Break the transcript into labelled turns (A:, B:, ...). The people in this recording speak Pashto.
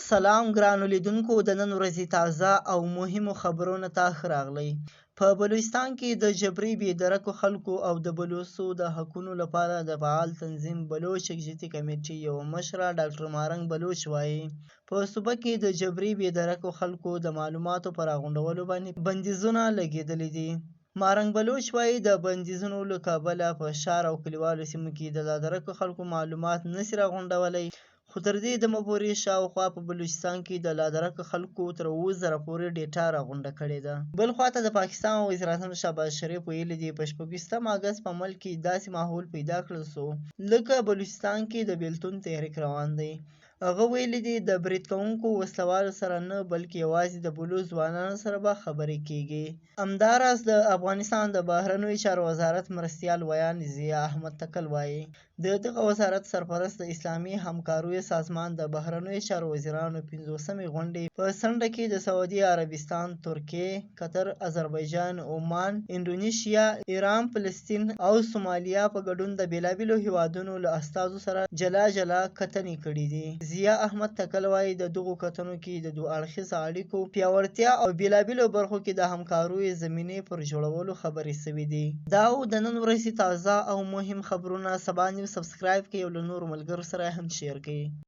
A: سلام ګرانو لیدونکو، د نن ورځې تازه او مهمو خبرونو ته ښه راغلئ. په بلوچستان کې د جبري بې درکو خلکو او د بلوڅو د حقونو لپاره د فعال تنظیم بلوچ یکجهتي کمېټې یوه مشره ډاکټر مارنګ بلوچ وايي، په صوبه کې د جبري بې درکو خلکو د معلوماتو په راغونډولو باندې بندیزونه لګېدلي دي. مارنګ بلوچ وايي، د بندیزونو له کبله په ښار او کلیوالو سیمو کې د لادرکو خلکو معلومات نسي راغونډولی، خو تر دې دمه پورې شاوخوا په بلوچستان کې د لادرکه خلکو تر 7000 پورې ډیټا راغونډه کړې ده. بل خوا ته د پاکستان وزیراعظم شهباز شریف ویلي دي، په 26 اګست په ملک کې داسې ماحول پیدا کړل سو لکه بلوچستان کې د بیلتون تحریک روان دی. هغه ویلي دي، د برید کوونکو وسلوالو سره نه، بلکې یوازې د بلوڅ ځوانانو سره به خبرې کیږي. همداراز د افغانستان د بهرنیو چارو وزارت مرستیال ویاند ضیا احمد تکل وايي، د دغه وزارت سرپرست د اسلامي همکاریو سازمان د بهرنیو چارو وزیرانو 50مې غونډې په څنډه کې د سعودي عربستان، ترکیې، قطر، اذربایجان، عمان، انډونیشیا، ایران، فلسطین او سومالیا په ګډون د بېلابېلو هېوادونو له استازو سره جلا جلا کتنې کړې دي. ضیا احمد تکل وايي، د دغو کتنو کې د دوه اړخیزه اړیکو پیاوړتیا او بېلابېلو برخو کې د همکاریو زمینې پر جوړولو خبرې شوې دي. دا وو د نن ورځې تازه او مهم خبرونه. سبا نیوز سبسکرایب کړئ او له نورو ملګرو سره هم شیر کړئ.